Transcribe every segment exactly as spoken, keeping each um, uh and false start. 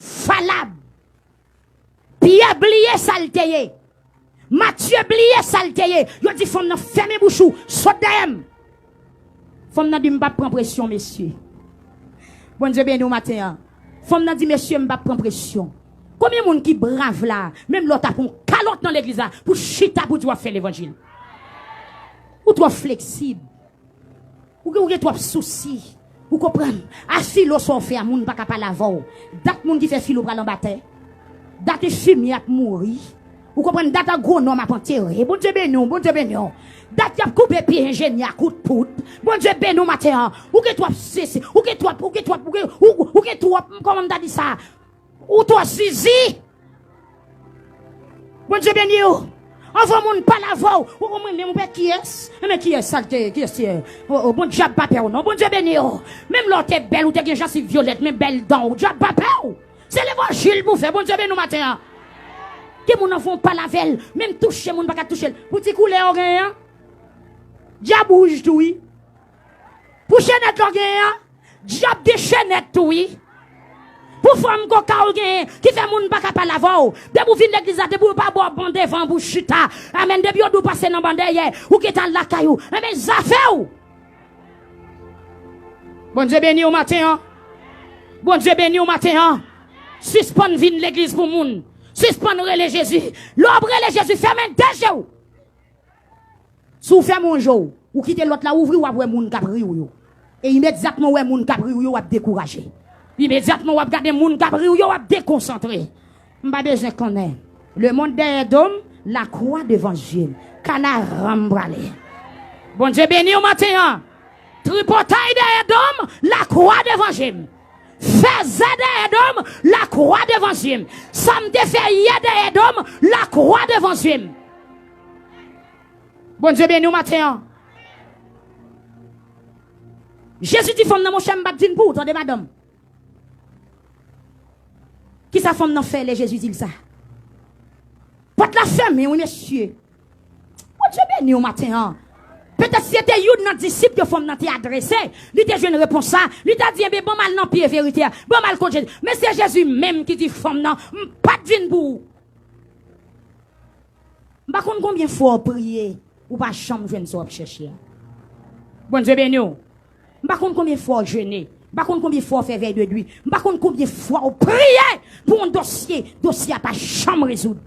Falab. Pyè bliye sa l te ye. Matye bliye sa l te ye. Yo di fanm nan, fèmen bouch ou, sot dèyè m. Fanm nan di, m p ap pran presyon, mesye. Bondye beni w maten an. Fanm nan di, mesye, m p ap pran presyon. Konbyen moun ki brav la, menm lè w t ap yon kalòt nan legliz la, pou chita pou di w ap fè levanjil? Ou twò fleksib. Ou gen, ou gen twòp sousi. Ou konprann? A filo sa w fè a, moun pa ka pale avè w. Dat moun ki fè filo pral anba tè. Dat enfimyè ap mouri. Ou konprann? Dat agwonòm ap antere. Bondye beni w, Bondye beni w. Dat y ap koupe pye enjenyè a kout poud. Bondye beni w maten an. Ou gen twòp sesi. Ou gen twòp, ou gen twòp, ou gen, ou, ou gen twòp, kòman m ta di sa? Ou twò zizi. Bondye beni w. Anvan moun pale avè w, ou konn mwen menm ou pè kiyès? Enben kiyès sa l te ye? Kiyès te ye? O, o, bon, dyab pa pè w non. Bondye beni w. Menm lè w te bèl, ou te gen jansiv vyolèt, men bèl dan w, dyab pa pè w. Se levanjil pou fè. Bondye beni w maten an. Gen moun anvan w pale avè l, menm touche moun pa ka touche l. Pou ti koulè w genyen an, dyab wouj tou wi. Pou chenèt lè w genyen an, dyab gen chenèt tou wi. Pou fanm koka w genyen ki fè moun pa ka pale avè w. Depi w vin legliz la, depi w pa bò ban devan pou chita. Amèn. Depi yo di w pase nan ban dèyè, ou gentan al lakay ou. Enben zafè w. Bondye beni w maten an. Bondye beni w maten an. Sispann vin legliz pou moun. Sispann rele Jezi. Lè w ap rele Jezi, fèmen de je w. Si w fèmen yon je w, ou kite lòt la ouvri, w ap wè moun k ap ri w yo. E imedyatman w wè moun k ap ri w yo, w ap dekouraje. Imedyatman w ap gade moun k ap ri w yo, w ap dekonsantre. M pa bezwen konnen. Le monde derrière Dom, la croix devant je m. Kanaran m prale. Bondye beni w maten an. Tripotay dèyè Dom, la croix devant je m. Fèzè dèyè Dom, la croix devant je m. Sa m te fè yè dèyè Dom, la croix devant je m. Bondye beni w maten an. Jezi di fanm nan, monchè, m pa t vin pou ou, tande madanm. Kisa fanm nan fè lè Jezi di l sa? Pòt la fèmen, wi, mesye. Bondye beni w maten an. Petèt si se te youn nan disip ke fanm nan te adrese, li te jwenn repons sa, li ta di, enben, ban m al nan pye verite a, ban m al kot Jezi. Men se Jezi menm ki di fanm nan, m pa t vin pou ou. M pa konn konbyen fwa w priye, ou pa janm jwenn sa w ap chèche a. Bondye beni w. M pa konn konbyen fwa w jene. M pa konn konbyen fwa w fè vèy de nwi. M pa konn konbyen fwa w priye pou yon dosye, dosye a pa janm rezoud.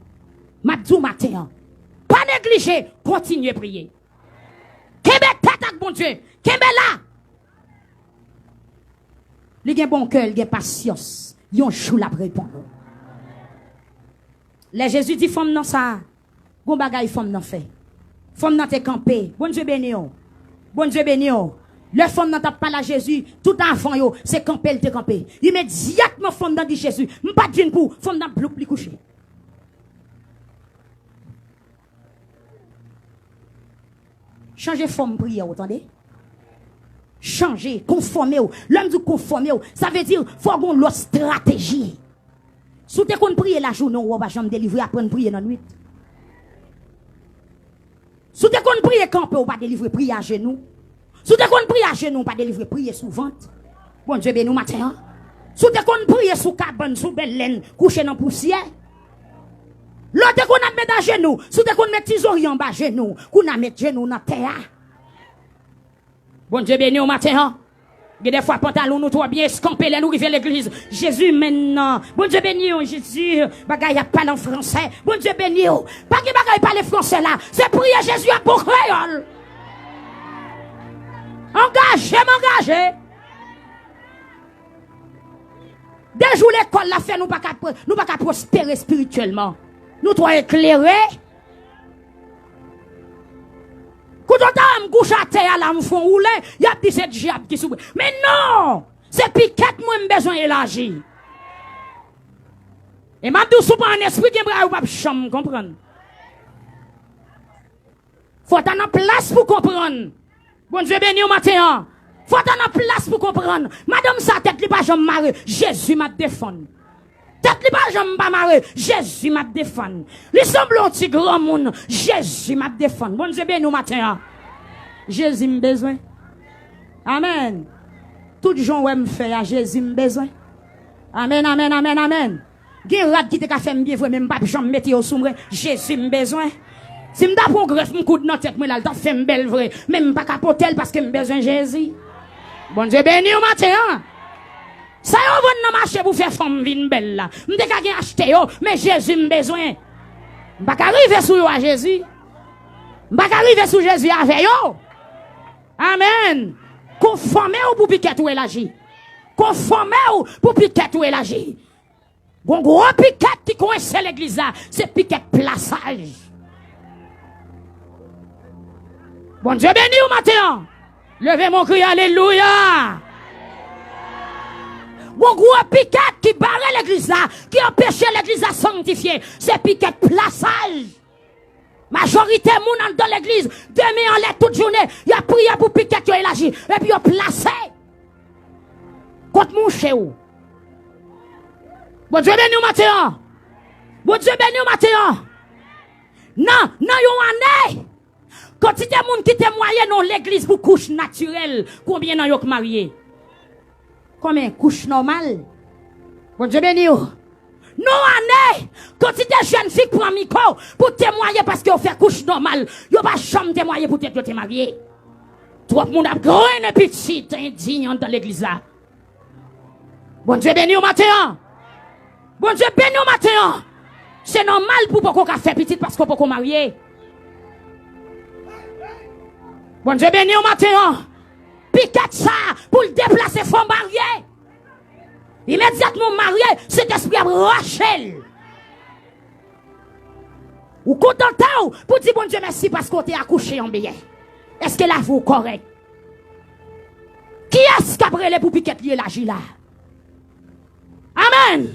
M ap di w maten an, pa neglije, kontinye priye. Kenbe tèt ak Bondye. Kenbe la. Li gen bon kè, li gen pasyans. Yon jou l ap reponn ou. Lè Jezi di fanm nan sa, gon bagay fanm nan fè. Fanm nan te kanpe. Bondye beni w. Bondye beni w. Lè fanm nan t ap pale a Jezi, tout avan yo, se kanpe l te kanpe. Imedyatman fanm nan di Jezi, m pa t vin pou ou. Fanm nan bloup li kouche. Chanje fòm priyè w, tande. Chanje, konfòme w. Lè m di w konfòme w, sa vle di fò w gen yon lòt estrateji. Si w te konn priye lajounen, w pa janm delivre, aprann priye nan nwit. Si w te konn priye kanpe, w pa delivre, priye ajenou. Si w te konn priye ajenou, w pa delivre, priye sou vant. Bondye beni w maten an. Si w te konn priye sou kabann, sou bèl lèn, kouche nan pousyè. Lè w te konn ap met ajenou, si w te konn met ti zorye anba jenou, kounye a met jenou w nan tè a. Bondye beni w maten an. Gen de fwa pantalon nou twò byen eskanpe lè nou rive legliz. Jezi men nan. Bondye beni w, Jezi. Bagay ap pale an fransè. Bondye beni w. Pa gen bagay pale fransè la. Se priye Jezi ap bon kreyòl. Angaje m angaje. De jou lekòl la fè nou pa ka, nou pa ka pwospere espirityèlman. Nou twò eklere. Kote w ta wè m kouche atè a la, m fè yon woule, y ap di se dyab ki sou mwen. Men non! Se pikèt mwen m bezwen elaji. E m ap di w, si w pa an espri, gen bagay ou p ap janm konprann. Fò w ta nan plas pou konprann. Bondye beni w maten an. Fò w ta nan plas pou konprann. Madanm sa, tèt li pa janm mare. Jezi m ap defann. Tèt li pa janm pa mare. Jezi m ap defann. Li sanble yon ti granmoun. Jezi m ap defann. Bondye beni w maten an. Jezi m bezwen. Amèn. Tout jan w wè m fè a, Jezi m bezwen. Amèn, amèn, amèn, amèn. Gen rad ki te ka fè m byen vre, men m p ap janm mete yo sou mwen. Jezi m bezwen. Si m ta pran yon grèf m koud nan tèt mwen la, l t ap fè m bèl vre. Men m pa ka pote l paske m bezwen Jezi. Bondye beni w maten an. Sa yo vann nan mache pou fè fanm vin bèl la, m te ka gen achte yo, men Jezi m bezwen. M pa ka rive sou yo a Jezi. M pa ka rive sou Jezi avè yo. Amèn. Konfòme w pou pikèt ou elaji. Konfòme w pou pikèt ou elaji. Gon gwo pikèt ki kwense legliz la, se pikèt plasaj. Bondye beni w maten an. Leve men w, kriye alelouya. Gon gwo pikèt ki bare legliz la, ki anpeche legliz la sanktifye, se pikèt plasaj. Majorite moun anndan legliz, de men anlè tout jounen, y ap priye pou pikèt yo elaji, epi yo plase kont mouche w. Bondye beni w maten an. Bondye beni w maten an. Nan, nan yon ane, kantite moun ki temwaye nan legliz pou kouch natirèl, konbyen nan yo k marye? Konbyen kouch nòmal? Bondye beni w. Nan ane, kantite jèn fi k pran mikwo pou temwaye paske yo fè kouch nòmal, yo pa janm temwaye poutèt yo te marye. Twòp moun ap grennen pitit endyen anndan legliz la. Bondye beni w maten an. Bondye beni w maten an. Se nòmal pou w poko ka fè pitit paske w poko marye. Bondye beni w maten an. Pikèt sa a pou l deplase fò w marye. Imedyatman w marye, Sentespri ap rache l. Ou kontante w pou di Bondye mèsi paske w te akouche an byen. Èske lavi w kòrèk? Kiyès k ap rele pou pikèt li elaji la? Amèn.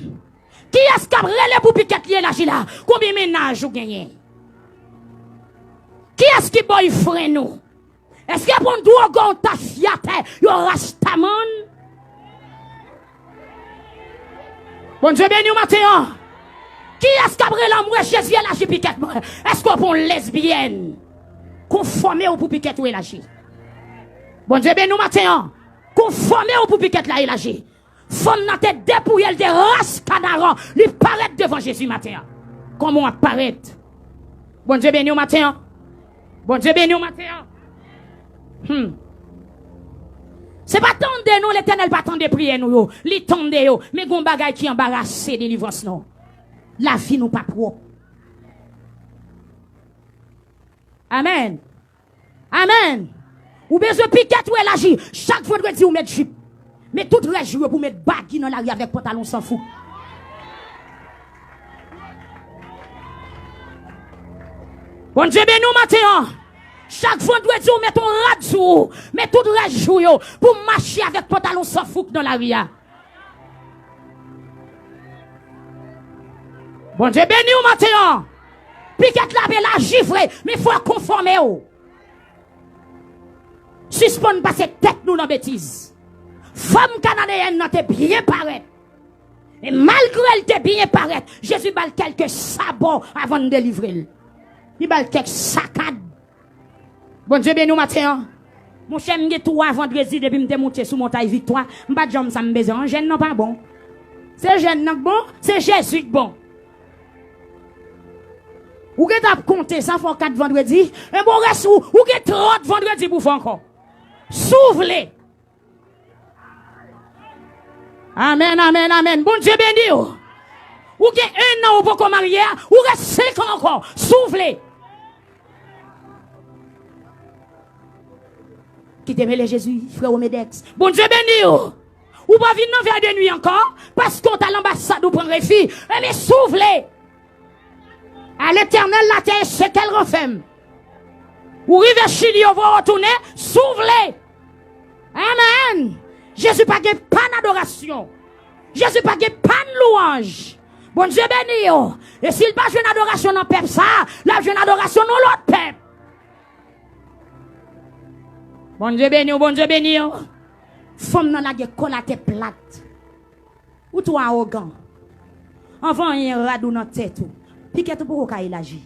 Kiyès k ap rele pou pikèt li elaji la? Konbyen mennaj ou genyen? Kiyès ki boyfriend ou? Èske pou yon dwogan w ta fyatè yo rastaman? Bondye beni w maten an. Kiyès k ap rele anmwe Jezi elaji pikèt mwen? Èske w pou yon lesbyèn? Konfòme w pou pikèt ou elaji. Bondye beni w maten an. Konfòme w pou pikèt la elaji. Fanm nan te depouye, l te ras kanaran, li parèt devan Jezi maten an. Kòman w ap parèt? Bondye beni w maten an. Bondye beni w maten an. Hmm. Se pa tande non, Letènèl pa tande priyè nou yo. Li tande yo. Men gon bagay ki anbarase delivrans nou. Lavi nou pa pwòp. Amèn. Amèn. Ou bezwen pikèt ou elaji. Chak vandredi ou met jip. Men tout rès jou yo pou met bagi nan lari avèk pantalon san fouk. Bondye beni w maten an. Chak vandredi ou met yon rad sou ou. Men tout rès jou yo pou mache avèk pantalon san fouk nan lari a. Bondye beni w maten an. Pikèt la ap elaji vre, men fò w konfòme w. Sispann pase tèt nou nan betiz. Fanm kananeyèn nan te byen parèt. E malgre l te byen parèt, Jezi ba l kèlke sabò avan l delivre l. Li ba l kèk sakad. Bondye beni w maten an. Monchè, m gen twa vandredi depi m te moute sou montay Viktwa. M pa t janm sa m bezwen an. Jèn nan pa bon. Se jèn nan k bon, se Jezi k bon. Ou gentan ap konte sa, fè w kat vandredi. Enben, w rès ou, ou gen trant vandredi pou fè ankò. Si w vle. Amèn, amèn, amèn. Bondye beni w. Ou gen en an ou poko marye a, ou rès senk an ankò, si w vle. Kite mele Jezi, frè Womedex. Bondye beni w. Ou pa vin nan vè de nwi ankò, paske w t al anbasad ou pran refi. Enben, si w vle. A Letènèl, latè e se kèl ranfèm. Ou rive Chili, yo voye w tounen, si w vle. Amèn. Jezi pa gen pann adorasyon. Jezi pa gen pann lwanj. Bondye beni yo. E si l pa jwenn adorasyon nan pèp sa a, l ap jwenn adorasyon nan lòt pèp. Bondye beni w, Bondye beni w. Fanm nan lage kò l atè plat. Ou twò awogan. Anvan anyen rad ou nan tèt ou. Pikèt ou poko ka elaji.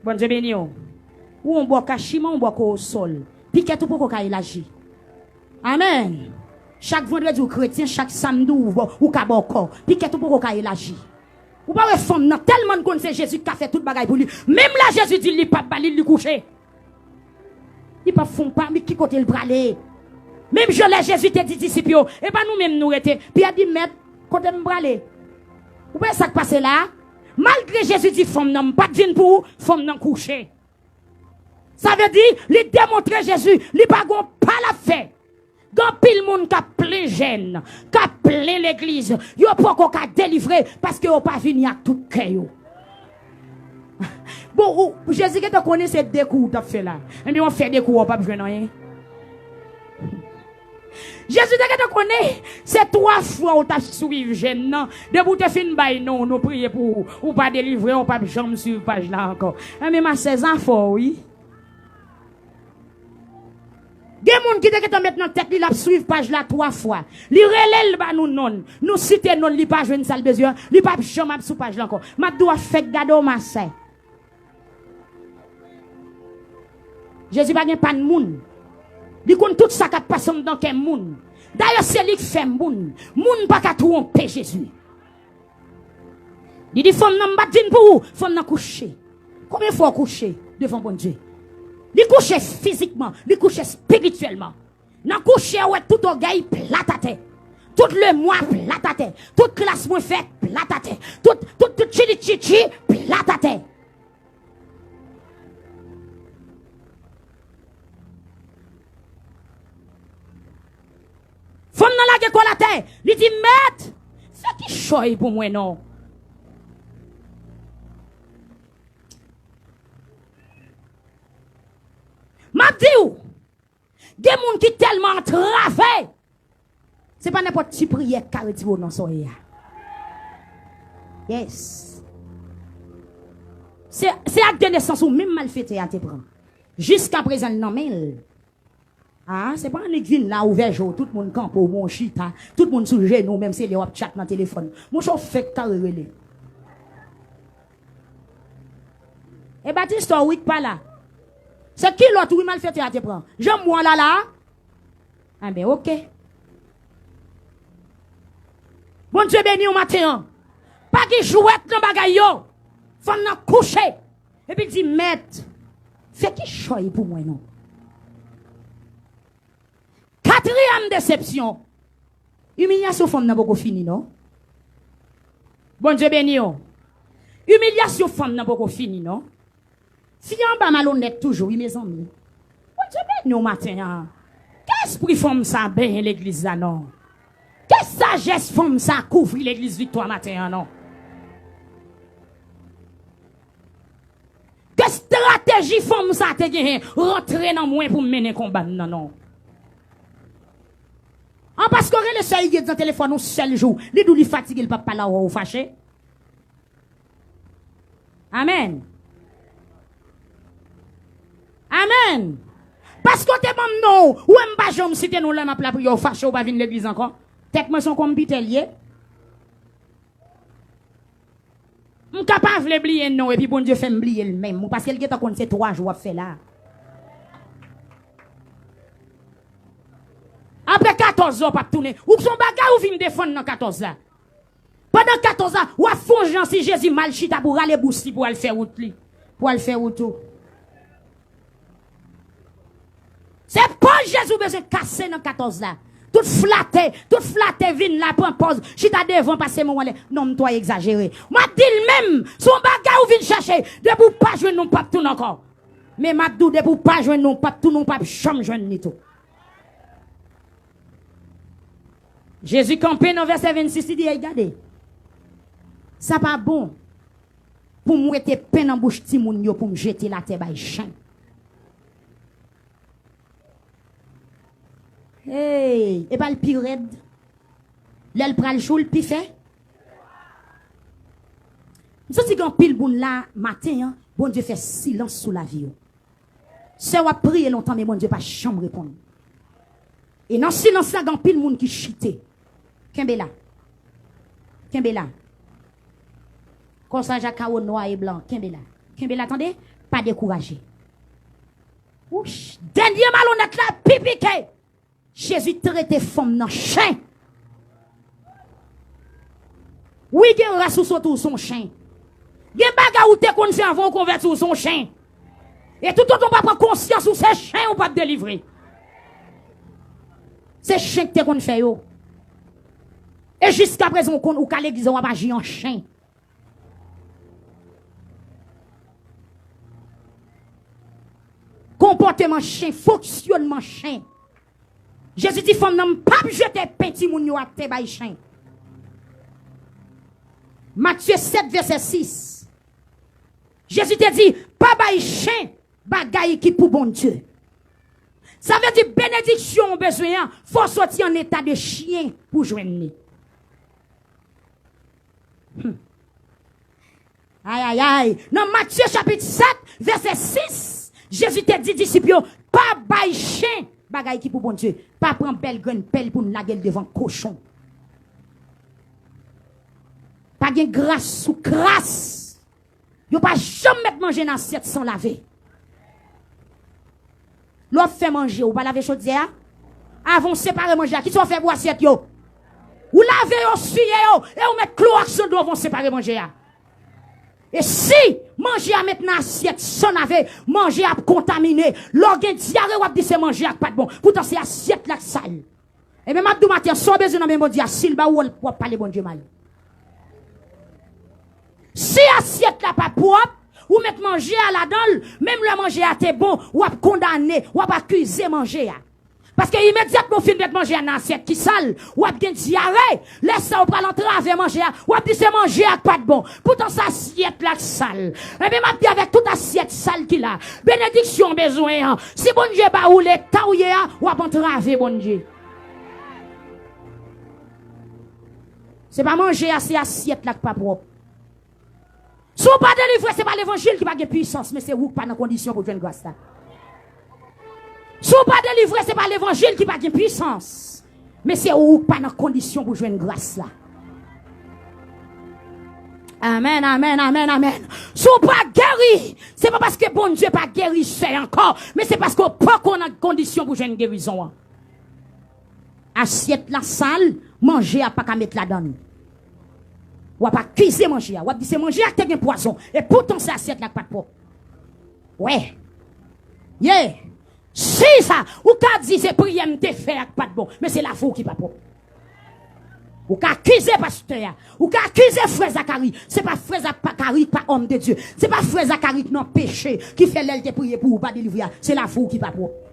Bondye beni w. Ou yon bò kachima, yon bò kowosòl. Pikèt ou poko ka elaji. Amèn. Chak vandredi ou kretyen, chak samdi ou, ou ka bòkò. Pikèt ou poko ka elaji. Ou pa wè fanm nan tèlman l konn se Jezi k ka fè tout bagay pou li. Menm lè Jezi di l li p ap ba li, li kouche. Li p ap fè yon pa, men ki kote l prale? Menm jan lè Jezi te di disip yo, "E pa nou menm nou rete." Pyè di, "Mèt, kote m prale?" Ou wè sa k pase la a? Malgre Jezi di fanm nan, "M pa t vin pou ou," fanm nan kouche. Sa vle di, li demontre Jezi, li pa gon pa l ap fè. Gen anpil moun k ap plen jèn, k ap plen legliz, yo poko ka delivre paske yo pa vini ak tout kè yo. Bon, ou, Jezi gentan konnen se de kou ou t ap fè la. Ebyen, w ap fè de kou, w p ap jwenn anyen. Jezi te gentan konnen se twa fwa ou t ap swiv jèn nan. Depi w te fin bay non, nou priye pou ou, ou pa delivre, ou p ap janm swiv paj la ankò. Ebyen, ma sè, zafè w, wi. Gen moun ki te gentan met nan tèt li l ap swiv paj la twa fwa. Li rele l ba nou non l. Nou site non l, li pa jwenn sa l bezwen an, li p ap janm ap sou paj la ankò. M ap di w, w ap fèk gade w, ma sè. Jezi pa gen pàn moun. Li konn tout sa k ap pase anndan kè moun. Dayè, se li k fè moun. Moun pa ka twonpe Jezi. Li di fanm nan, "M pa t vin pou ou." Fanm nan kouche. Konbyen fwa w kouche devan Bondye? Li kouche fizikman, li kouche espirityèlman. Nan kouche, ou wè tout ògèy plat atè. Tout lemwa plat atè. Tout klas mwen fè plat atè. Tout, tout, tout tchili tchitchi plat atè. Fanm nan lage kò l atè, li di, "Mèt, fè kichòy pou mwen non." M ap di w, gen moun ki tèlman antrave, se pa nenpòt ti priyè k ka retire w nan sa w ye a. Yes. Se, se ak de nesans ou menm malfetè a te pran. Jiskaprezan l nan men l. Ah, se pa annik vin la, ouvè je w, tout moun kanpe, w bon chita, tout moun sou jenou, menm se lè w ap tchat nan telefòn. Monchè, w fèk kare rele. E batistè w wi k pa la. Se kilòt wi malfetè a te pran. Jan m wè w la la a? Enben, oke. Bondye beni w maten an. Pa gen jwèt nan bagay yo. Fanm nan kouche. Epi l di, "Mèt, fè kichòy pou mwen non." Katriyèm desepsyon. Imilyasyon fanm nan poko fini non. Bondye beni w. Imilyasyon fanm nan poko fini non. Fi a anba malonèt toujou wi mezanmi. Bondye beni w maten an. Ke espri fanm sa benyen legliz la non. Ke sajès fanm sa kouvri legliz Viktwa maten an non. Ke estrateji fanm sa te genyen rantre nan mwen pou m mennen konba m nan non. An paske w rele sè Iggy nan telefòn yon sèl jou, li di w li fatige, li p ap pale avè w, ou fache? Amèn. Amèn. Paske w te ban m non w, ou wè m pa janm site non w lè m ap lapriyè, ou fache, ou pa vin legliz ankò. Tèt mwen se yon konpitè l ye. M ka pa vle bliye non w epi Bondye fè m bliye l menm, paske l gentan konn se twa jou w ap fè la. Apre katòz zè w p ap tounen. Ou se yon bagay ou vin defann nan katòz la. Pandan katòz la, w ap fè yon jan si Jezi mal chita pou rale bous li pou al fè wout li. Pou al fè wout ou. Se pòz Jezi w bezwen kase nan katòz la. Tout flatè, tout flatè vin la pran pòz, chita devan pase men w anlè. Non, m twò egzajere. M ap di l menm, se yon bagay ou vin chèche. Depi w pa jwenn li, w p ap tounen ankò. Men m ap di w, depi w pa jwenn li, w p ap tounen, w p ap janm jwenn li tou. Jezi kanpe nan vèsè vennsis, li di, "Ey, gade, sa pa bon pou m wete pen nan bouch timoun yo pou m jete l atè bay chen." Hey, e pa l pi rèd? Lè l pral cho, l pi fè. M santi gen anpil moun la maten an, Bondye fè silans sou lavi yo. Sè, w ap priye lontan, men Bondye pa janm reponn. E nan silans la, gen anpil moun ki chite. Kenbe la. Kenbe la. Kòsaj a kawo nwa e blan. Kenbe la. Kenbe la, tande. Pa dekouraje. Wouch. Dènye malonèt la pi pike. Jezi trete fanm nan chen. Wi, gen ras ou soti, ou se yon chen. Gen bagay ou te konn fè anvan ou konvèti, ou se yon chen. E toutotan ou pa pran konsyans, ou se chen, ou p ap delivre. Se chen ki te konn fè yo. E jiskaprezan ou konn, ou ka legliz la, w ap aji an chen. Konpòteman chen, fonksyònman chen. Jezi di fanm nan, "M p ap jete pen timoun yo atè bay chen." Matye sèt, vèsè sis. Jezi te di, "Pa bay chen bagay ki pou Bondye." Sa vle di benediksyon ou bezwen an, fò w soti an eta de chen pou jwenn li. Hmm. Ay, ay, ay. Nan Matye chapit sèt, vèsè sis, Jezi te di disip yo, "Pa bay chen bagay ki pou Bondye. Pa pran bèl grenn pèl pou n lage l devan kochon." Pa gen gras sou kras. Yo pa janm met manje nan asyèt san lave. Lè w ap fè manje, ou pa lave chodyè a? Avan w separe manje a, kisa w fè pou asyèt yo? Ou lave yo, siye yo, e ou met klowòks nan dlo avan w separe manje a. E si manje a met nan asyèt san lave, manje a ap kontamine. Lè w gen dyare, w ap di se manje a k pa t bon. Poutan se asyèt la k sal. Ebyen, m ap di w maten an, sa w bezwen nan men Bondye a, si l ba ou l, w ap pale Bondye mal. Si asyèt la pa pwòp, ou met manje a ladan l, menm lè manje a te bon, w ap kondane, w ap akize manje a. Paske imedyatman w fin met manje a nan asyèt ki sal, w ap gen dyare. Lè sa a, ou pral antrave manje a, w ap di se manje a k pa t bon. Poutan se asyèt la k sal. Ebyen, m ap di avèk tout asyèt sal ki la, benediksyon w bezwen an, si Bondye ba ou leta w ye a, w ap antrave Bondye. Se pa manje a, se asyèt la k pa pwòp. Si w pa delivre, se pa levanjil ki pa gen pwisans, men se ou k pa nan kondisyon pou jwenn gras la. Si w pa delivre, se pa levanjil ki pa gen pwisans, men se ou k pa nan kondisyon pou jwenn gras la. Amèn, amèn, amèn, amèn. Si w pa geri, se pa paske Bondye pa gerisè ankò, men se paske w poko nan kondisyon pou jwenn gerizon an. Asyèt la sal, manje a pa ka met ladan l. W ap akize manje a, w ap di se manje a ki te gen pwazon, e poutan se asyèt la k pa t pwòp. Wè. Ye. Si sa, ou ka di se priyè m te fè a k pa t bon, men se lavi w ki pa pwòp. Ou ka akize pastè a, ou ka akize frè Zakari. Se pa frè Zakari ki pa òm de Dye, se pa frè Zakari ki nan peche ki fè lè l te priye pou ou pa delivre a, se lavi w ki pa pwòp.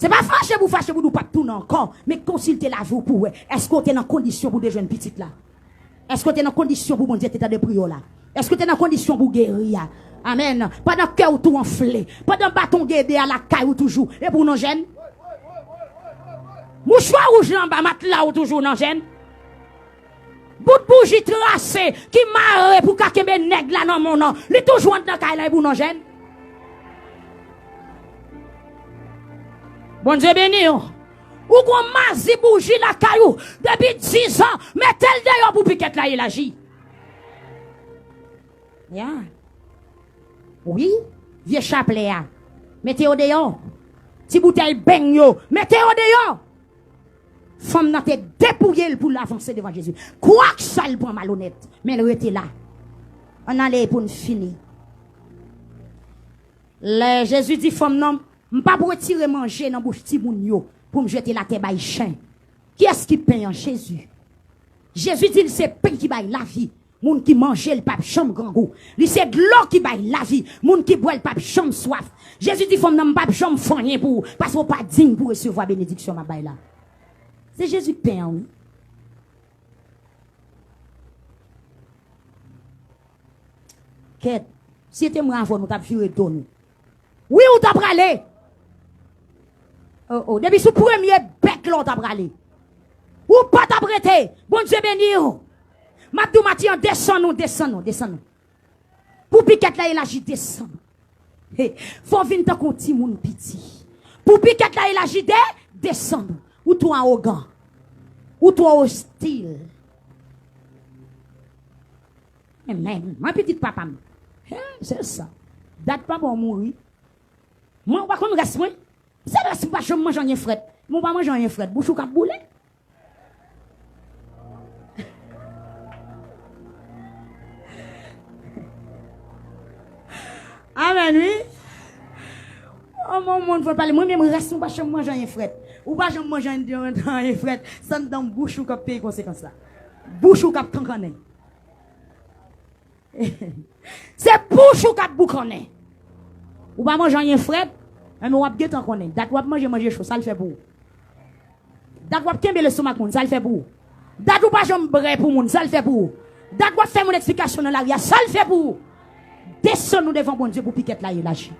Se pa fache pou fache pou di w p ap tounen ankò, men konsilte lavi w pou w wè, èske w te nan kondisyon pou w te jwenn pitit la? Èske w te nan kondisyon pou Bondye te tande priyè w la? Èske w te nan kondisyon pou w geri a? Amèn. Pandan kè w tou anfle, pandan baton gede a lakay ou toujou, epi w nan jèn? Mouchwa wouj la anba matla ou toujou nan jèn? Bout bouji trase ki mare pou ka kenbe nèg la nan mòn nan, li toujou anndan kay la epi w nan jèn? Bondye beni w. Ou gon mazi bouji lakay ou depi dizan, mete l deyò pou pikèt la elaji. Ya. Wi, vye chaplè a, mete yo deyò. Ti boutèy beny yo, mete yo deyò. Fanm nan te depouye l pou l avanse devan Jezi. Kwak sa l pran malonèt, men l rete la. Ann ale pou n fini. Lè Jezi di fanm nan, "M p ap retire manje nan bouch timoun yo pou m jete l atè bay chen." Kiyès ki pen an? Jezi. Jezi di l se pen ki bay lavi. Moun ki manje l p ap janm grangou. Li se dlo ki bay lavi. Moun ki bwè l p ap janm swaf. Jezi di fanm nan, "M p ap janm fè anyen pou ou, paske w pa diy pou resevwa benediksyon m ap bay la." Se Jezi k pen an, wi. Kèt, si se te mwen avè w, nou t ap vire do nou. Wi, ou ta prale. Oh, oh. Depi sou premye bèk la, ou ta prale. Ou pa t ap rete. Bondye beni w. M ap di w, Matye an, desann nou, desann nou, desann nou. Pou pikèt la elaji, desann nou. He, fò w vin tankou yon timoun piti. Pou pikèt la elaji, de, desann nou. Ou twò awogan. Ou twò ostil. Amen. Mwen pitit papa m. He, se sa. Dat papa w mouri. Mwen, ou pa konn rès mwen? Se paske m pa janm manje anyen frèt. Men w pa manje anyen frèt, bouch ou k ap boule. Amèn, wi. Yon moun fò pale, mwen menm rès mwen pa janm manje anyen frèt. Ou pa janm manje anyen frèt, se anndan bouch ou k ap peye konsekans la. Bouch ou k ap kankannen. Se bouch ou k ap boukannen. Ou pa manje anyen frèt, men w ap gentan konnen. Dat w ap manje manje cho, sa l fè pou ou? Dat w ap kenbe lestomak moun, sa l fè pou ou? Dat ou pa janm brè pou moun, sa l fè pou ou? Dat w ap fè moun eksplikasyon nan lari a, sa l fè pou ou? Desann ou devan Bondye pou pikèt la elaji.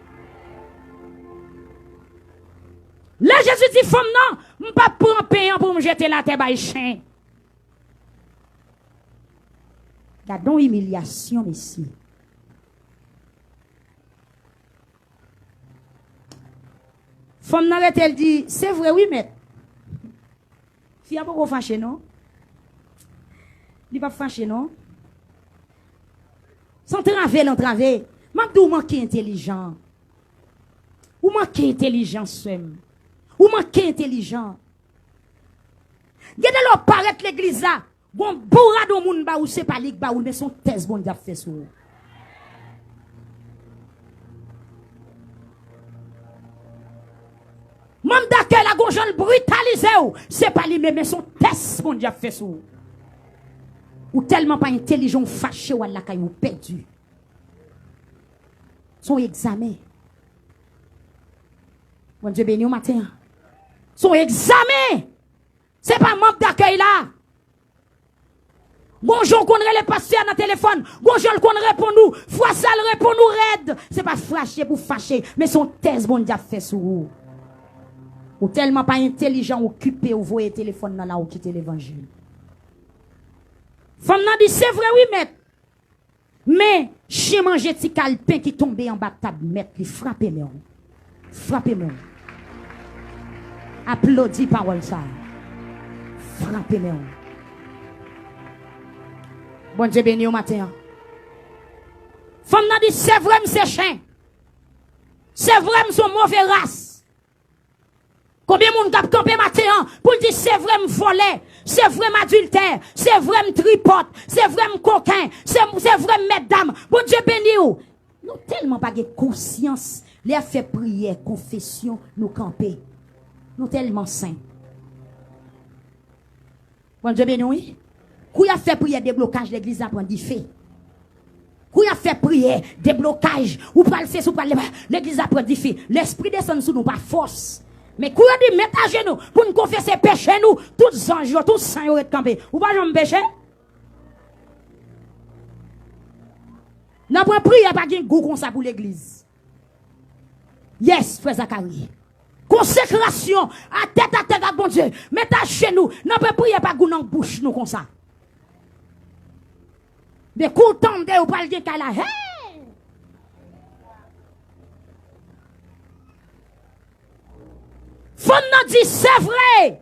Lè Jezi di fanm nan, "M p ap pran pen an pou m jete l atè bay chen." Gad yon imilyasyon, mesye. Fanm nan rete, l di, "Se vre wi, mèt." Fi a poko fache, non. Li p ap fache, non. Se antrave l antrave. M ap di w, ou manke entelijan. Ou manke entelijan, sè m. Ou manke entelijan. Gen de lè w parèt legliz la, gon bourad yon moun ba ou, se pa li k ba ou l, men se yon tès Bondye ap fè sou ou. Manm dakèy la, gon jan l britalize w, se pa li menm, men se yon tès Bondye ap fè sou ou. Ou tèlman pa entelijan, w fache, w al lakay ou, w pèdi. Se yon egzamen. Bondye beni w maten an. Se yon egzamen. Se pa manm dakèy la. Gon jan w konn rele pastè a nan telefòn, gon jan l konn reponn ou, fwa sa l reponn ou rèd. Se pa fache pou fache, men se yon tès Bondye ap fè sou ou. Ou tèlman pa entelijan, ou okipe, ou voye telefòn nan la, ou kite levanjil. Fanm nan di, "Se vre wi, mèt." Men, chen manje ti kal pen ki tonbe anba tab mèt li, frape men w. Frape men w. Aplodi pawòl sa a. Frape men w. Bondye beni w maten an. Fanm nan di, "Se vre m se chen. Se vre m se yon move ras." Konbyen moun k ap kanpe maten an pou l di, "Se vre m vòlè, se vre m adiltè, se vre m tripòt, se vre m koken, se, se vre m mètdam"? Bondye beni w. Nou tèlman pa gen konsyans, lè y ap fè priyè konfesyon, nou kanpe. Nou tèlman sen. Bondye beni w, wi. Kou y ap fè priyè deblokaj, legliz la pran dife. Kou y ap fè priyè deblokaj, ou pral sesi, ou pral leve, legliz la pran dife. Lespri desann sou nou pa fòs. Men kou yo di, "Met ajenou pou n konfese peche nou," tout zanj yo, tout sen yo ret kanpe. Ou pa janm peche? Nan pwen priyè pa gen gou konsa pou legliz. Yes, frè Zakari. Konsekrasyon, atèt atèt ak Bondye. Met ajenou, nan pwen priyè pa gou nan bouch nou konsa. Men kou w tande, ou pral gen kay la. Hey! Fanm nan di, "Se vre.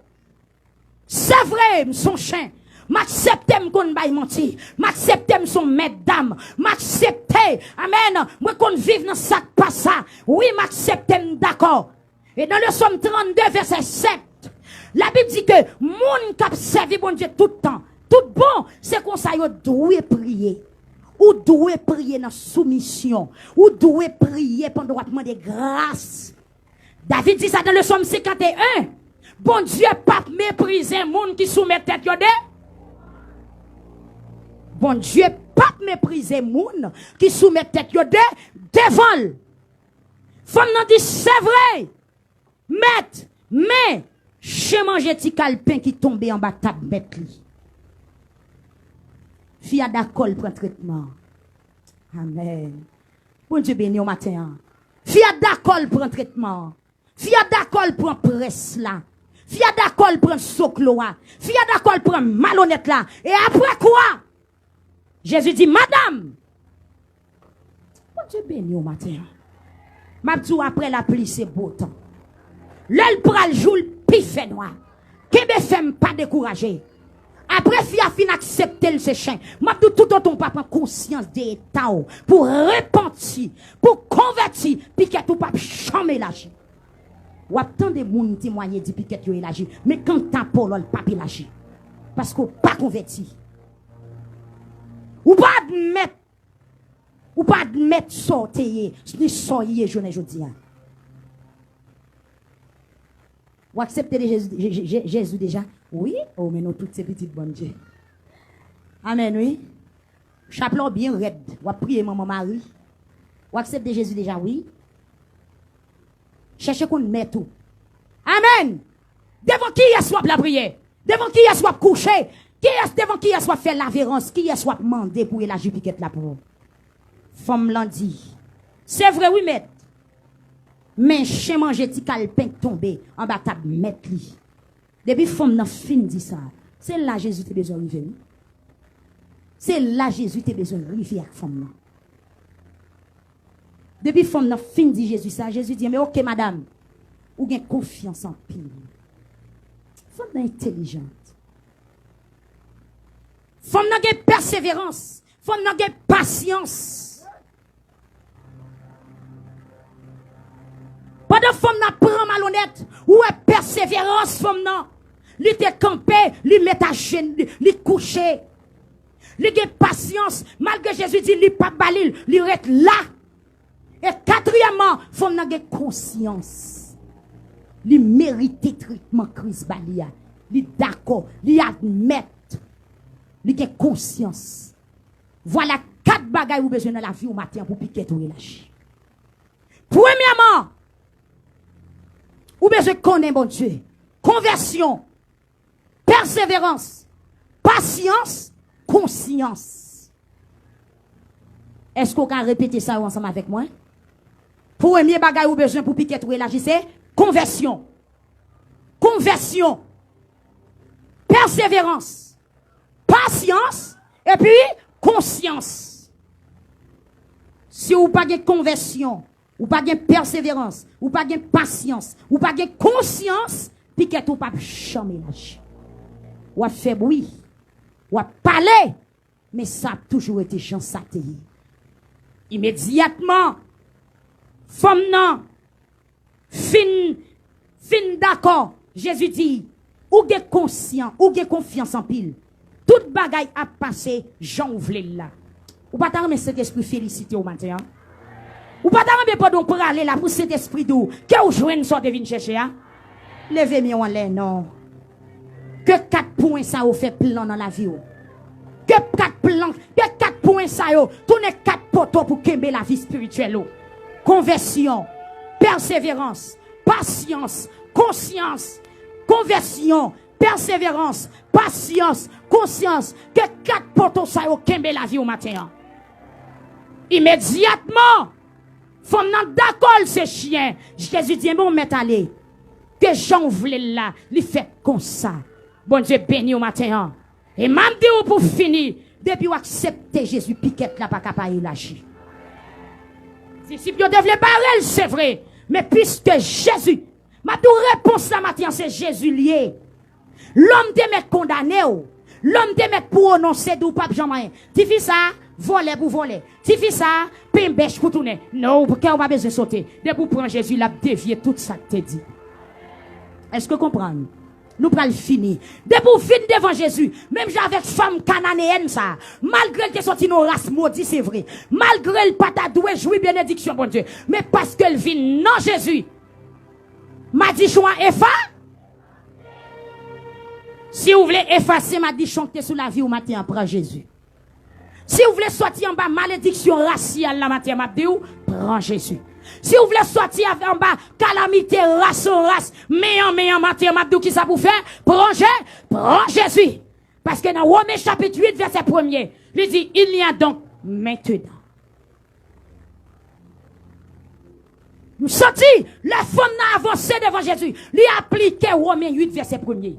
Se vre, m se yon chen. M aksepte m konn bay manti. M aksepte m se yon mètdam. M aksepte, amèn, mwen konn viv nan sa k pa sa. Wi, m aksepte, m dakò." E nan le Sòm trannde, vèsè sèt, Labib di ke moun k ap sèvi Bondye tout tan, tout bon, se konsa yo dwe priye. Ou dwe priye nan soumisyon. Ou dwe priye pandan w ap mande gras. David di sa nan le Sòm senkanteyen. Bondye p ap meprize moun ki soumèt tèt yo de. Bondye p ap meprize moun ki soumèt tèt yo de devan l. Fanm nan di, "Se vre, mèt, men chen manje ti kal pen ki tonbe anba tab mèt li." Fi a dakò l pran tretman. Amèn. Bondye beni w maten an. Fi a dakò l pran tretman. Fi a dakò l pran près la. Fi a dakò l pran zoklo a. Fi a dakò l pran malonèt la. E apre kwa? Jezi di, "Madanm, Bondye beni w maten an." M ap di w, apre lapli, se bo tan. Lè l pral jou, l pi fè nwa. Kenbe fèm, pa dekouraje. Apre fi a fin aksepte l se chen, m ap di w, toutotan w pa pran konsyans de eta w pou repanti, pou konvèti, pikèt ou p ap janm elaji. W ap tande moun temwaye di pikèt yo elaji, men kanta pa w, l p ap elaji. Paske w pa konvèti. Ou pa admèt, ou pa admèt sa w te ye, ni sa w ye jounen jodi a. Ou aksepte de Jezi, Je- Je- Je- Jezi deja? Wi. Oh, men nou tout se pitit Bondye. Amèn, wi. Chaplè w byen rèd. W ap priye Manman Mari. Ou aksepte Jezi deja? Wi. Chèche konn mèt ou. Amèn. Devan kiyès w ap lapriyè? Devan kiyès w ap kouche? Kiyès, devan kiyès w ap fè laverans? Kiyès w ap mande pou elaji pikèt la pou ou? Fanm lan di, se vre wi, mèt. Men chen manje ti kalpen k tonbe anba tab mèt li. Depi fanm nan fin di sa, se la Jezi te bezwen rive, wi. Se la Jezi te bezwen rive ak fanm nan. Depi fanm nan fin di Jezi sa, Jezi di, men oke, madanm, ou gen konfyans anpil. Fanm nan entèlijant. Fanm nan gen pèseverans. Fanm nan gen pasyans. Pandan fanm nan pran malonèt, ou wè pèseverans fanm nan. Li te kanpe, li met ajen, li, li kouche. Li gen pasyans, malgre Jezi di li p ap ba li l, li ret la. E katriyèmman, fanm nan gen konsyans. Li merite tretman Kris ba li a. Li dakò, li admèt. Li gen konsyans. Vwala kat bagay ou bezwen nan lavi w maten an pou pikèt ou elaji. Premyèman, ou bezwen konnen Bondye. Konvèsyon, pèseverans, pasyans, konsyans. Èske w ka repete sa yo ansanm avèk mwen? Premye bagay ou bezwen pou pikèt ou elaji se konvèsyon. Konvèsyon, pèseverans, pasyans, epi konsyans. Si w pa gen konvèsyon, ou pa gen pèseverans, ou pa gen pasyans, ou pa gen konsyans, pikèt ou p ap janm elaji. W ap fè bri, w ap pale, men sa ap toujou rete jan sa te ye. Imedyatman, fanm nan fin, fin dakò, Jezi di, ou gen konsyan, ou gen konfyans anpil. Tout bagay ap pase jan ou vle l la. Ou pa ta renmen Sentespri felisite w maten an? Ou pa ta renmen pandan w prale la pou Sentespri di w ke w jwenn sa w te vin chèche a? Leve men w anlè non. Ke kat pwen sa yo fè plan nan lavi w. Ke kat plan, ke kat pwen sa yo tounen kat poto pou kenbe lavi espirityèl ou. Konvèsyon, pèseverans, pasyans, konsyans, konvèsyon, pèseverans, pasyans, konsyans, ke kat poto sa yo kenbe lavi w maten an. Imedyatman, fanm nan dakò l se chyen. Jezi di, enben, w mèt ale. Ke jan w vle l la, li fèt konsa. Bondye beni w maten an. E m ap di w pou fini, depi w aksepte Jezi, pikèt la pa ka pa elaji. Disip yo te vle bare l, se vre, men piske Jezi, m ap di w repons la maten an, se Jezi l ye. Lòm te mèt kondane w. Lòm te mèt pwononse di w p ap janm anyen. Tifi sa a, vòlè pou vòlè. Tifi sa a, penbèch pou tounen. Non, kè w pa bezwen sote. Depi w pran Jezi, l ap devye tout sa k te di. Èske w konprann? Nou pral fini. Depi w vin devan Jezi, menm jan avèk fanm kananeyèn sa a, malgre l te soti nan yon ras modi, se vre, malgre l pa ta dwe jwi benediksyon Bondye, men paske l vin nan Jezi, madichon an efa-, si w vle efase madichon k te sou lavi w maten an, pran Jezi. Si w vle sòti anba malediksyon rasyal la maten an, m ap di w, pran Jezi. Si w vle sòti av-, anba kalamite ras an ras, men an men an maten an, m ap di w kisa pou w fè, pran Je-, pran Jezi. Paske nan Women chapit uit vèsè premye, li di, il y a donc maintenant. Nou santi, lè fanm nan avanse devan Jezi, li aplike Women uit vèsè premye.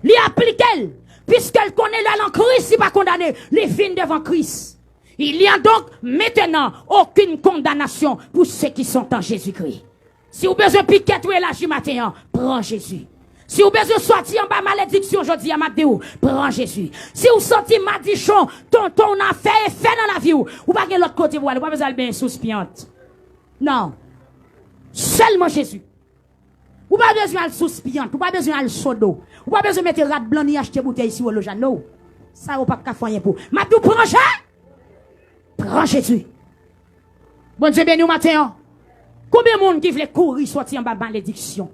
Li aplike l, piske l konnen lè l an Kris, li pa kondane, li vin devan Kris. Il y a donc maintenant aucune condamnation pour ceux qui sont en Jésus-Christ. Si w bezwen pikèt ou elaji maten an, pran Jezi. Si w bezwen sòti anba malediksyon jodi a, m ap di w, pran Jezi. Si w santi madichon tonton w nan fè efè nan lavi w, ou pa gen lòt kote pou w ale, ou pa bezwen al benyen sous pyant. Non. Sèlman Jezi. Ou pa bezwen al sous pyant, ou pa bezwen al sodo. Ou pa bezwen mete rad blan ni achte boutèy siwo lojano. Sa yo p ap ka fè anyen pou ou. M ap di w pran Je-, pran Jezi. Bondye beni w maten an. Konbyen moun ki vle kouri sòti anba malediksyon?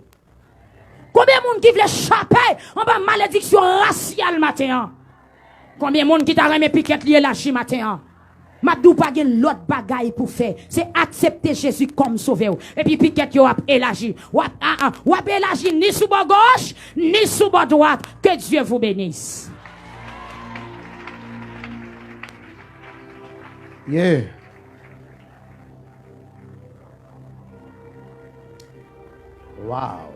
Konbyen moun ki vle chape anba malediksyon rasyal maten an? Konbyen moun ki ta renmen pikèt li elaji maten an? M ap di w pa gen lòt bagay pou fè. Se aksepte Jezi kòm sovè w. Epi pikèt yo ap elaji. W ap, a, a, w ap elaji ni sou bò goch, ni sou bò dwat. Que Dieu vous bénisse. Yeah. Wow.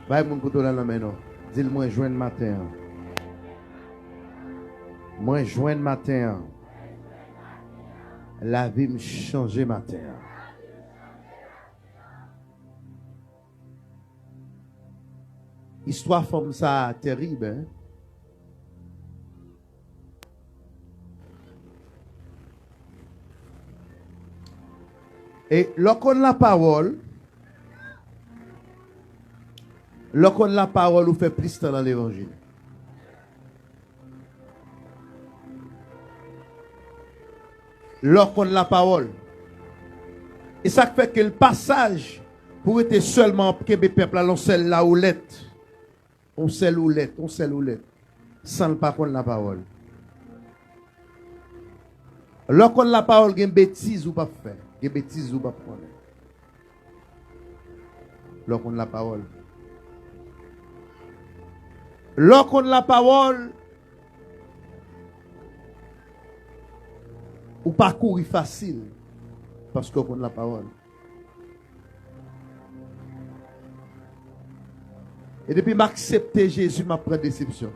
Bay moun kote w la nan men non. Di l mwen jwenn maten an. Mwen jwenn maten an. Lavi m chanje maten an. Istwa fanm sa a terib, en. E lè w konn lapawòl, lè w konn lapawòl, ou fè plis tan nan levanjil. Lè w konn lapawòl. E sa k fè ke l pa saj pou rete sèlman ap kenbe pèp la nan sèl lawoulèt. On sèl woulèt, on sèl woulèt. San l pa konn lapawòl. Lè w konn lapawòl, gen betiz ou p ap fè. Gen betiz ou p ap konnen. Lè w konn lapawòl. Lè w konn lapawòl, ou pa kouri fasil. Paske w konn lapawòl. E depi m aksepte Jezi, m ap pran desepsyon.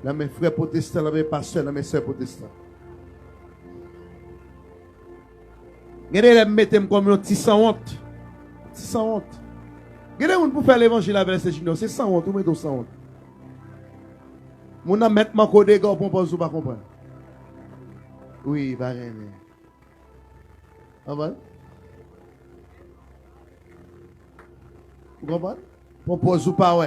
Nan men frè pwotestan, nan men pastè, nan men sè pwotestan. Gen de lè m mete m kòm yon ti sanwont. Ti sanwont. Gen de moun pou fè levanjil avè l, se Junior. Se sanwont, ou mete w sanwont. Moun nan mèt manke w dega, w pran pòz ou pa konprann. Wi, pa renmen. Konprann? Ou konprann? Pran pòz ou pa wè.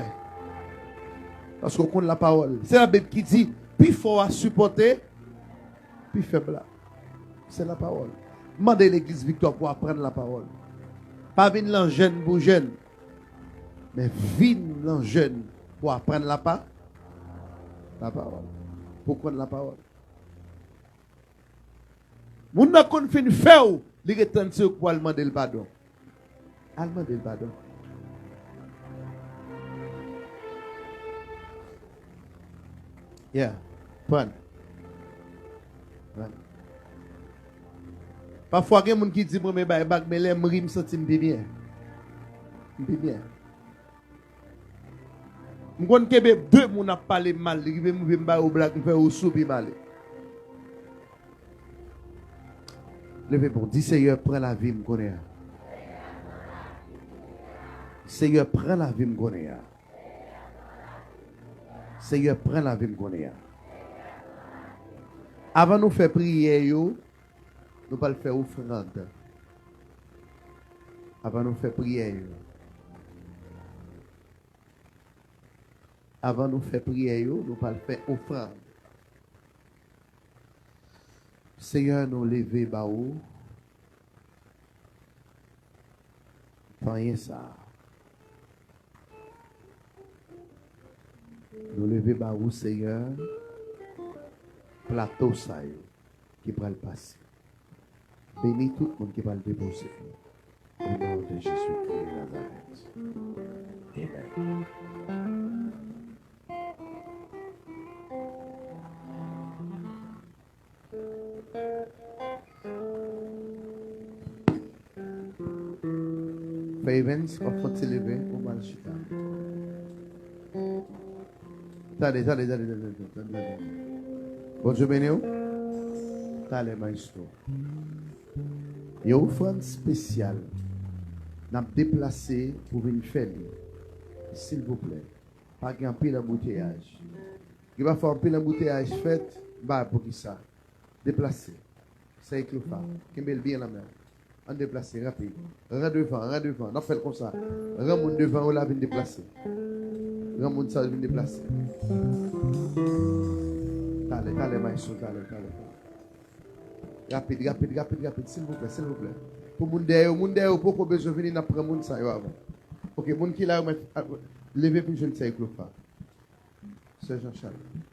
Paske w konn lapawòl. Se Labib ki di, pi fò a sipòte pi fèb la. Se lapawòl. Mande legliz Viktwa pou aprann lapawòl. Pa vin lan jèn pou jèn. Men vin lan jèn pou aprann lapa-, lapawòl. Pou konn lapawòl. Moun nan konn fin fè w, li ret tann se ou k pral mande l padon. Al mande l padon. Yeah. Pran. Pran. Pafwa gen moun ki di m renmen bay bag, men lè m ri, m santi m pi byen. M pi byen. M konn kenbe de moun ap pale m mal, li rive m rive m ba yo blag, m fè yo sou pi m ale. Leve pou di Seyè pran lavi m kounye a. Seyè pran lavi m kounye a. Seyè pran lavi m kounye a. Avan nou fè priyè yo, nou pral fè ofrann. Avan nou fè priyè yo. Avan nou fè priyè yo, nou pral fè ofrann. Seyè, nou leve ba ou panyen sa a. Nou leve ba ou, Seyè, plato sa yo ki pral pase. Beni tout moun ki pral depoze. Au nom de Jésus-Christ de Nazareth. Amen. Frè Evans, w ap fè yon ti leve pou m al chita. Tande, tande, tande, tande, tande, tande. Bondye beni w. Talè, maestro. Yon ofrann espesyal. N ap deplase pou vin fè li. Silvouplè. Pa gen anpil anbouteyaj. Gen pafwa anpil anbouteyaj fèt, m pa wè poukisa. Deplase. Sèy Clofa. Kenbe l byen nan men w. Ann deplase, rapid. Ran devan, ran devan. N ap fè l konsa. Ran moun devan yo la vin deplase. Ran moun sa yo vin deplase. Talè, talè, maestro, talè, talè. Rapid, rapid, rapid, rapid, silvouplè, silvouplè. Pou moun dèyè yo, moun dèyè yo poko bezwen vini, n ap pran moun sa yo avan. Ok, moun ki la yo mèt, a, leve pou jwenn sè Eklofa. Sè Jean Charles.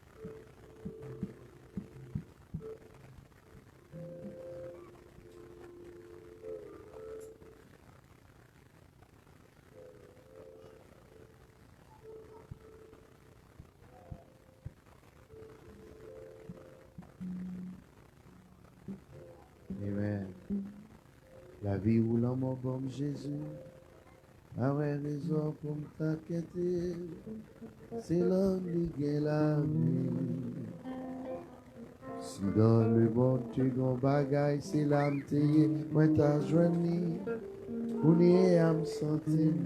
Amen. Lavi ou lanmò ban m Jezi. Pa wè rezon pou m ta kite. Se la m li gen lavi. Si dan lemonn te gon bagay, se la m te ye, mwen ta jwenn li. Kounye a m santi m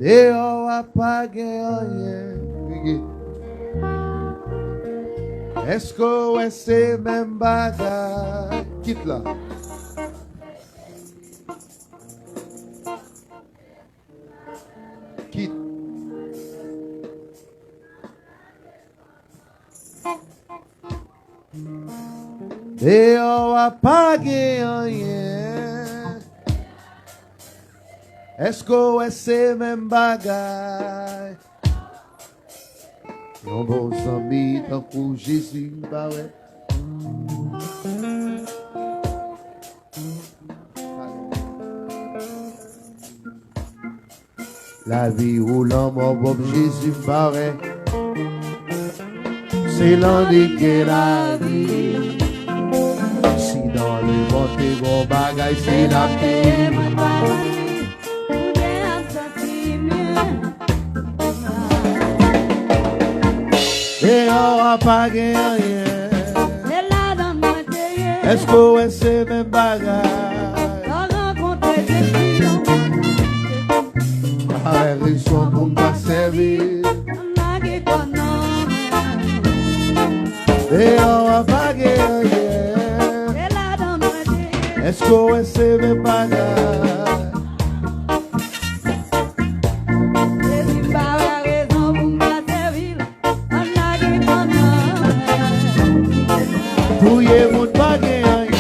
deyò a pa gen anyen. Rege. Èske w wè se menm bagay? Kit la. Kit. Deyò a pa gen anyen. Èske w wè se menm bagay? Yon bon zanmi tankou Jezi m pa wè. Lavi ou lanmò ban m Jezi m pa wè. Se lan li gen lavi. Si dan lemonn te gon bagay, se la m te ye. Deyò a pa gen anyen. Se ladan mwen te ye. Èske w wè se menm bagay? Lè w rankontre Jezi, yon pa gen rezon pou m pa sèvi. Lage kò nan mwen. Deyò a pa gen anyen. Se ladan mwen te ye. Èske w wè se menm bagay? Jezi pa wè rezon pou m pa sèvi l. Ann lage kò nan mwen. Touye moun pa gen anyen.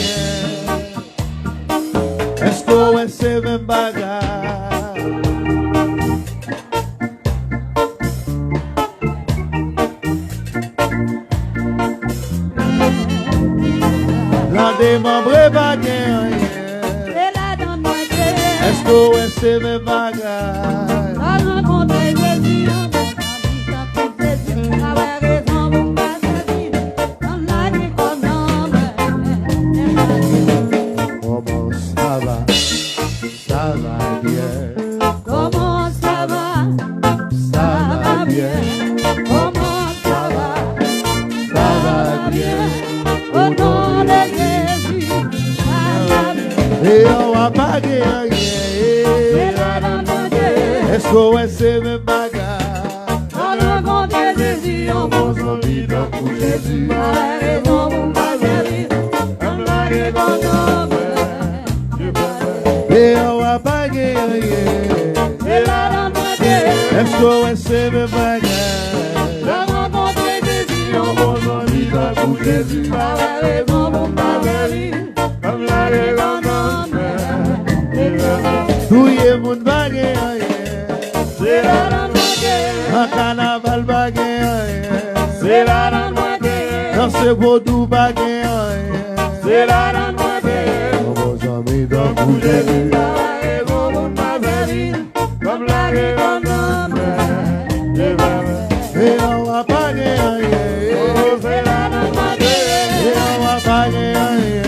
Èske w wè se menm bagay? Lan demanbre pa gen anyen. Se ladan mwen te ye. Èske w wè se menm bagay? Lè w rankontre Jezi, yon bon zanmi tankou Jezi, pa wè rezon pou m pa sèvi l. Ann lage kò nan mwen. Kòman sa va? Ça va bien. Comment ça va? Ça va bien. Comment ça va? Ça va bien. Au nom de Jésus, ça va bien. Deyò a pa gen anyen. Se ladan mwen te ye. Èske w wè se menm bagay? Lè w rankontre Jezi, yon bon zanmi tankou Jezi, pa wè rezon pou m pa sèvi l. Ann lage kò nan mwen. Deyò a pa gen anyen. Se ladan mwen te ye. Èske w wè se menm bagay? Lè w rankontre Jezi, yon bon zanmi tankou Jezi, pa wè rezon pou m pa sèvi l. Touye moun pa gen anyen. Se ladan mwen te ye. Nan kanaval pa gen anyen. Se ladan mwen te ye. Danse vodou pa gen anyen. Se ladan mwen te ye. Yon bon zanmi tankou Jezi. Pa wè rezon pou m pa sèvi l. Kòm lage kò nan mwen. Deyò a pa gen anyen. Oh, se ladan mwen te ye. Deyò a pa gen anyen.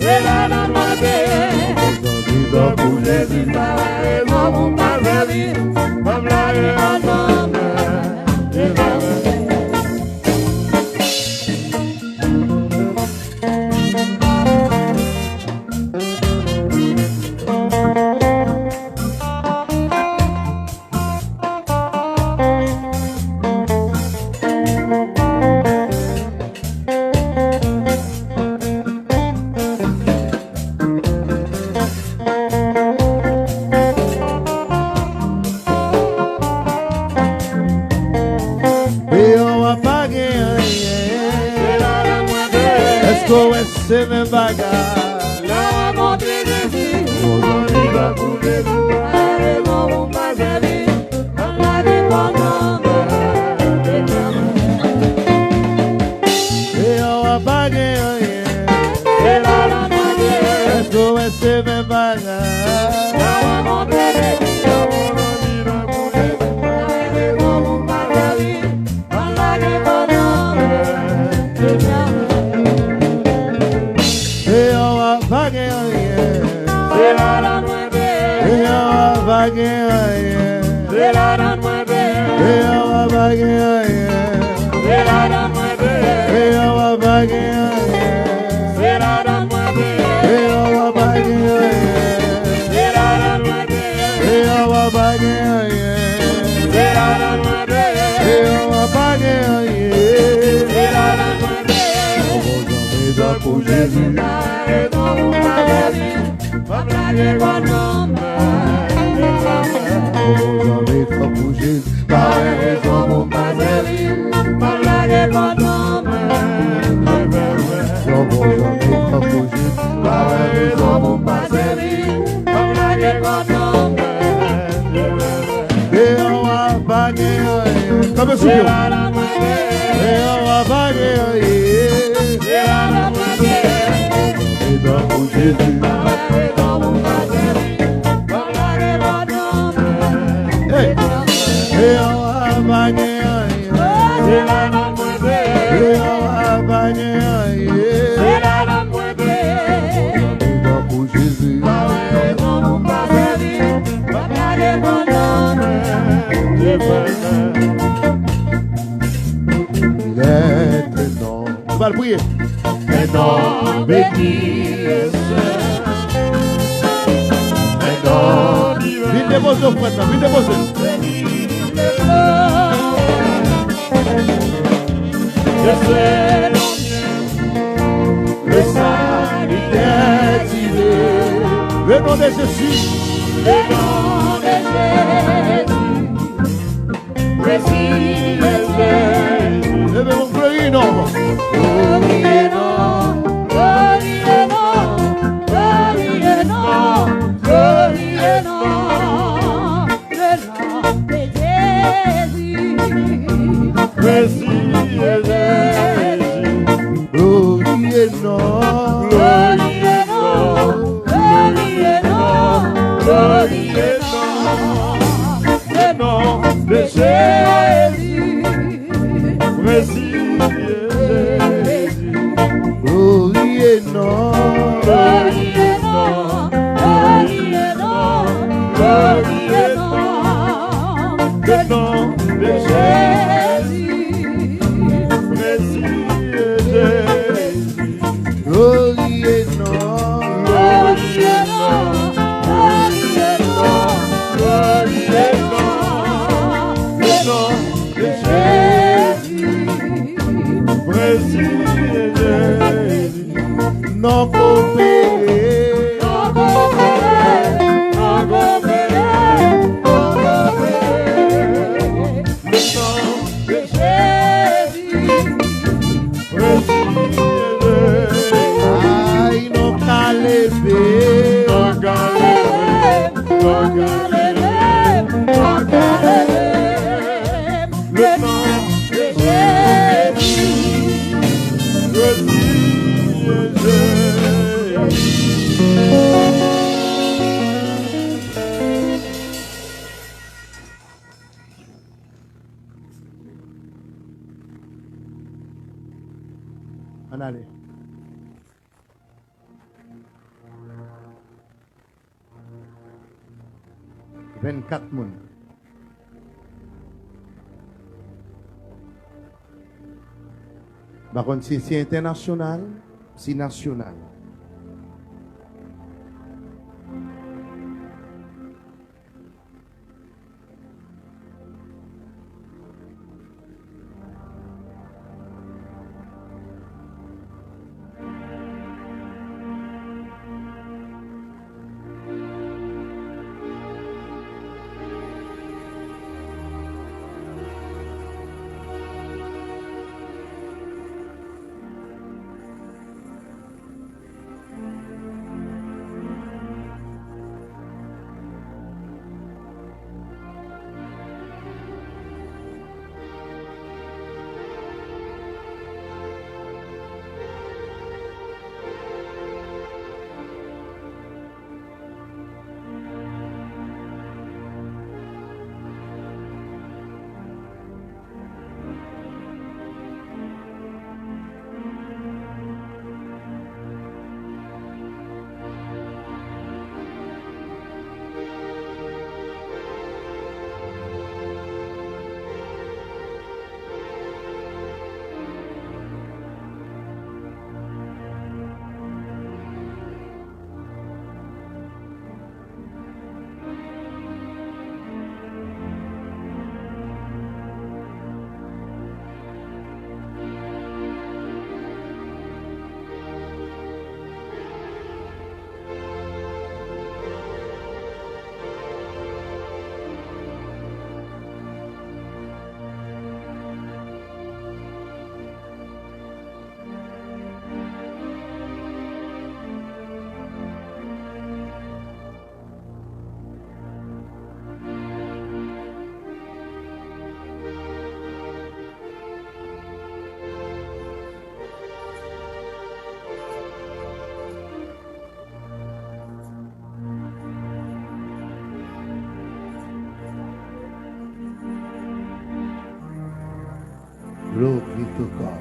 Se ladan mwen te ye. Yon bon zanmi tankou Jezi, pa wè rezon pou m pa sèvi l. Kòm lage kò nan mwen. Èske w wè se menm bagay? Lè w rankontre Jezi, ou zanmi tankou Jezi, pa rezon pou w pa sèvi, pa plake kò nan men. Deyò a pa gen anyen. Se la nan mwen. Èske w wè se menm bagay? Lè w rankontre Jezi, ou zanmi tankou Jezi, pa rezon pou w pa sèvi, pa plake kò nan men. Deyò a pa gen anyen. Se ladan mwen te ye. Deyò a pa gen anyen. Se ladan mwen te ye. Deyò a pa gen anyen. Se ladan mwen te ye. Deyò a pa gen anyen. Se ladan mwen te ye. Deyò a pa gen anyen. Se ladan mwen te ye. Deyò a pa gen anyen. Se ladan mwen te ye. Deyò a pa gen anyen. Se ladan mwen te ye. Yon bon zanmi tankou Jezi. Pa rezon pou pa sèvi. Pa plake kò nan men. Yon bon zanmi tankou Jezi. Pa rezon pou pa sèvi. Pa plake kò nan men. Yon bon zanmi tankou Jezi. Pa rezon pou pa sèvi. Pa plake kò nan men. Deyò a pa gen anyen. Kanpe sou pye w. Deyò a pa gen anyen. E tankou Jezi. Hey! Deyò a pa gen anyen. Deyò a pa gen anyen. Tankou Jezi. Pa rezon pou pa sèvi, pa plake kò nan men. Il est un nom. Nou pral priye. Un nom béni et saint. Un nom divin. Vin depoze ofrann nan, vin depoze l. Je sais combien le salut est divin. Le nom de Jésus. Le nom de Jésus. Précieux Jésus. Leve yon glori non. Glori et non. Glori et non. Glori et non. Glori et non. Le nom de Jésus. Précieux Jésus. Glori et non. Glori et non. Glori et non. Glori et non. Le nom de Jésus. Précieux Jésus. Glori et non. Glori et non. Glori et non. Glori et non. Le nom de Jésus. Précieux Jésus. Glori et non. Glori et non. Glori et non. Glori et non. Le nom de Jésus. Précieux Jésus. Non konpere. Non konpere. Non konpere. Non konpere. Le nom de Jésus. Précieux Jésus. Ay, non ka leve. Non ka leve. Non ka leve. Non ka leve. Le nom de Jésus, Jésus, Jésus. Ann ale. Vennkat moun. M pa konn si se entènasyonal, si nasyonal. Glory to God.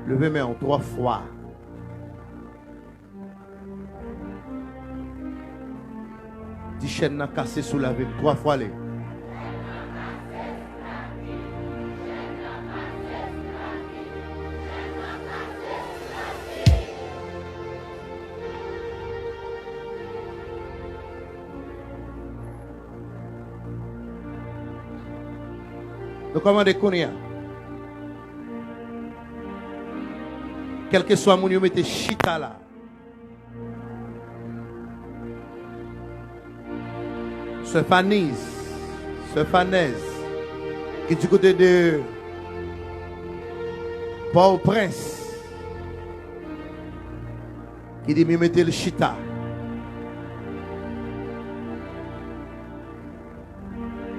Leve men w twa fwa. Di, chèn nan kase sou lavi m twa fwa, ale. Nou kòmande kounye a. Kèlkeswa moun yo mete chita la. Sè Faniz, sè Fanèz, ki di kote de Pòtoprens, ki di m mete l chita.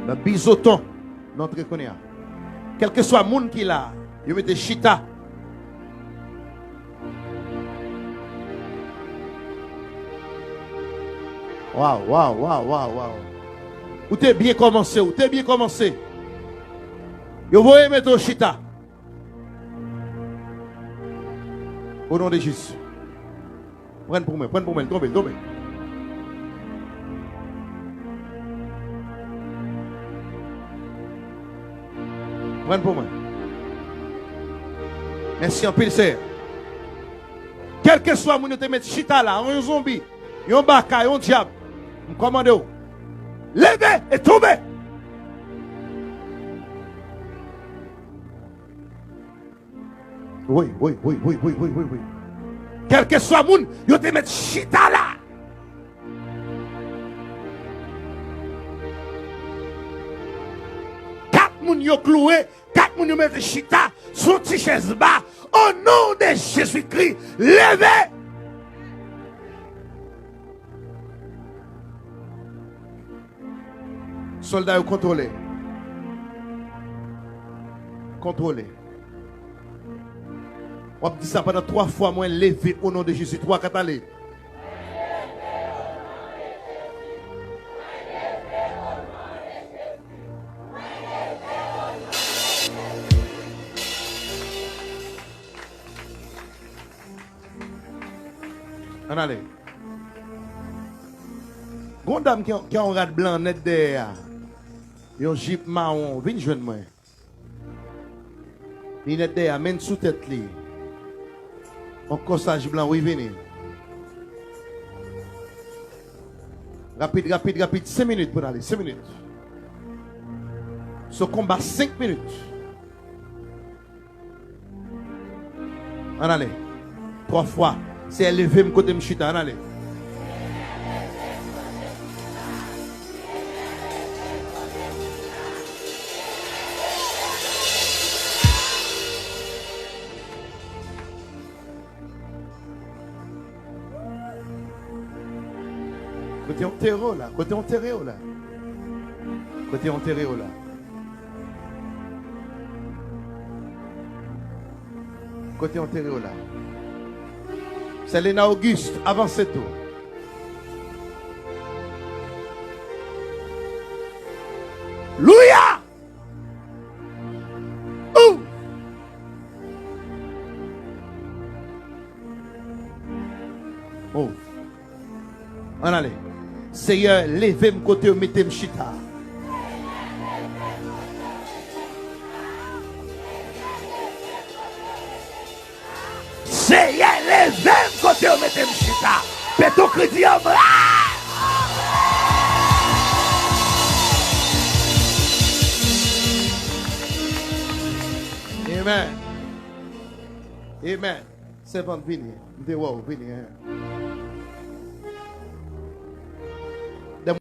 Nan Bizoton, nou antre kounye a. Kèlkeswa moun ki la, yo mete chita. Waw, waw, waw, waw, waw. Ou te byen kòmanse, ou te byen kòmanse. Yo voye mete w chita. O non de Jezi. Pran pou mwen, pran pou mwen, tonbe, tonbe. Pran pou mwen. Mèsi anpil, Seyè. Kèlkeswa moun yo te met chita la, yon zonbi, yon baka, yon dyab, m kòmande w, leve e tonbe. Wi, wi, wi. Kèlkeswa moun yo te met chita la. Kat moun yo klouwe, kat moun yo mete chita sou ti chèz ba. O non de Jezikri, leve! Sòlda yo kontwole. Kontwole. W ap di sa pandan twa fwa, mwen leve o non de Jezi. Twa, kat, ale. Ann ale. Gon dam ki, ki a yon rad blan nèt dèyè a. Yon jip mawon. Vin jwenn mwen. Linèt dèyè a, men sou tèt li. Yon kòsaj blan, wi, vini. Rapid, rapid, rapid. Senk minit pou n ale. Senk minit. Se yon konba senk minit. Ann ale. Twa fwa. Seyè, leve m kote m chita. Ann ale. Kote w antere w la? Kote w antere w la? Kote w antere w la? Kote w antere w la? Selena Auguste, avanse tou. Louya! Ou! Oh. Ann ale. Seyè, leve m kote yo mete m chita. Seyè, leve m kote yo mete m chita. Peto kredi an mwen. Amen. Amen. Sèvant, vini. M te wè w, vini, hein.